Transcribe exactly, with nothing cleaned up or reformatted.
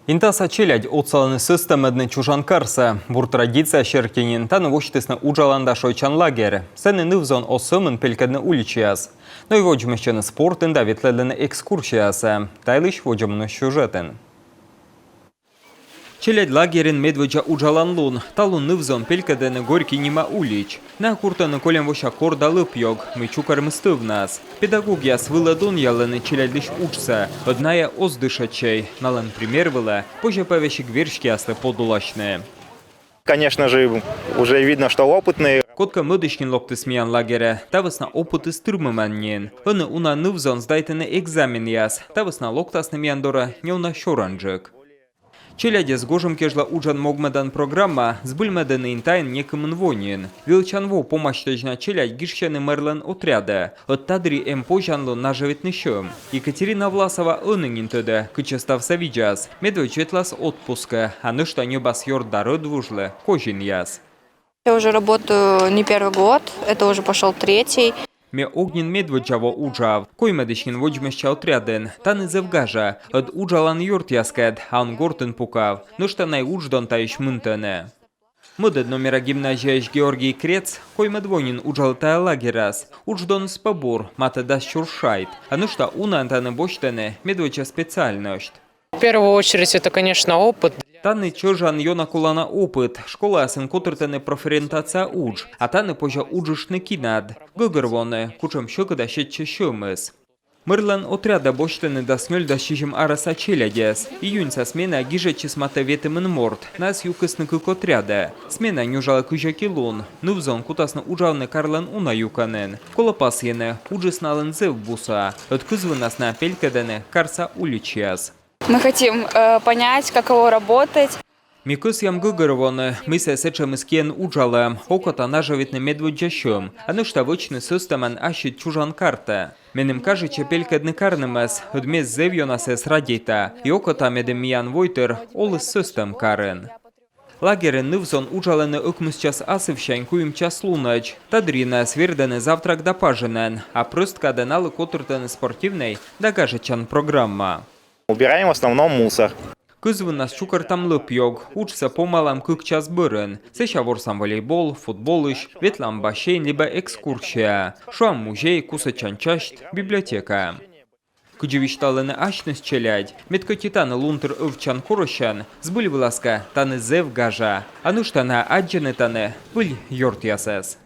Интаса челядь отсалӧны сӧстӧммӧдны чужан карсӧ. Бур традиция серти нин тані восьтісны уджалан да шойччан лагерь. Сэні ныв-зон оз сӧмын пелькӧдны уличаяс, но и водзмӧстчӧны спортын да ветлӧдлӧны экскурсияясӧ. Та йылысь водзӧ миян сюжетын. Челядь лагерын медводдза уджалан лун. Талун ныв-зон пелькӧдӧны Горький нима улич. Найӧ куртӧны кольӧм вося кор да лӧп-ёг, мый чукӧрмис тӧвнас. Педагогъяс вылӧ донъялӧны челядьлысь уджсӧ, ӧд найӧ оз дышӧдчӧй. Налӧн пример вылӧ позьӧ пӧ весиг верстьӧяслы подуласьны. Конечно же, уже видно, что опытные. Кодкӧ мӧдысь нин локтіс миян лагерӧ, та вӧсна опытыс тырмымӧн нин. Ӧні уна ныв-зон сдайтӧны экзаменъяс, та вӧсна локтасны миян дорӧ неуна сёрӧнджык. Челядьӧс гожӧм кежлӧ уджӧн могмӧдан программа збыльмӧдӧны нин таын некымын во нин. Велӧдчан во помасьтӧдз на челядь гижсьӧны мэрлӧн отрядӧ, ӧд та дырйи эм позянлун нажӧвитны сьӧм. Екатерина Власова ӧні нин тӧдӧ, кытчӧ ставсӧ видзас. Медводз ветлас отпускӧ, а нӧшта ньӧбас ёрт да рӧдвужлы козинъяс. Я уже работаю не первый год, это уже пошел третий. Ме ог нин медводдза во уджав, коймӧдысь нин водзмӧстча отрядын. Тані зэв гажа, ӧд уджалан ёртъяскӧд, а он гортын пукав. Нӧшта на и удждон таысь мынтӧны. Мӧдӧд номера гимназияысь Георгий Крец коймӧд во нин уджалӧ тайӧ лагерас. Удждоныс пӧ бур, матӧ дас сюрс шайт. А нӧшта унаӧн тані босьтӧны медводдза специальность. В первую очередь, это, конечно, опыт. Тані чӧжан ёна колана опыт. Школаясын котыртӧны профориентация удж, а тані позьӧ уджыштны кинад, гӧгӧрвоны, кутшӧм сьӧкыда сетчӧ сьӧмыс. Мэрлӧн отрядӧ босьтӧны дас нёль-дас сизим арӧса челядьӧс. Июньса смена гижӧдчис матӧ ветымын морт. Найӧс юкисны кык отрядӧ. Смена нюжалӧ кызь ӧти лун. Ныв-зон кутасны уджавны карлӧн уна юкӧнын. Колӧ пасйыны, уджыс налӧн зэв буса. Ӧд кызвыннас найӧ пелькӧдӧны карса уличаяс. Мы хотим э, понять, каково работать. Ми кӧсъям гӧгӧрвоны, мый сійӧ сэтшӧмыс, киӧн уджалӧм. Окота нажӧвитны медводдза сьӧм, а нӧшта вӧчны сӧстӧмӧн ассьыд чужан картӧ. Меным кажитчӧ пелькӧдны карнымӧс, ӧд ме зэв ёна сійӧс радейта. И окота, медым миян войтыр оліс сӧстӧм карын. Лагерын ныв-зон уджалӧны ӧкмыс час асывсянь куим час лунӧдз. Та дырйи найӧс вердӧны завтрак да пажынӧн, а прӧст кадӧ налы котыртӧны спортивнӧй да гажӧдчан программа. Убираем в основном мусор. Кызвыннас чукӧртам лӧп-ёг, уджсӧ помалам кык час бӧрын. Сэсся ворсам волейбол, футболысь, ветлам бассейн либӧ экскурсияӧ, шуам музей, кусӧдчан часть, библиотекаӧ. Кыдзи висьталӧны асьныс челядь, мед кӧть и тані лунтыр ӧвтчан корӧсьӧн, збыль вылас кӧ, тані зэв гажа. А нӧшта найӧ аддзӧны тані выль ёртъясӧс.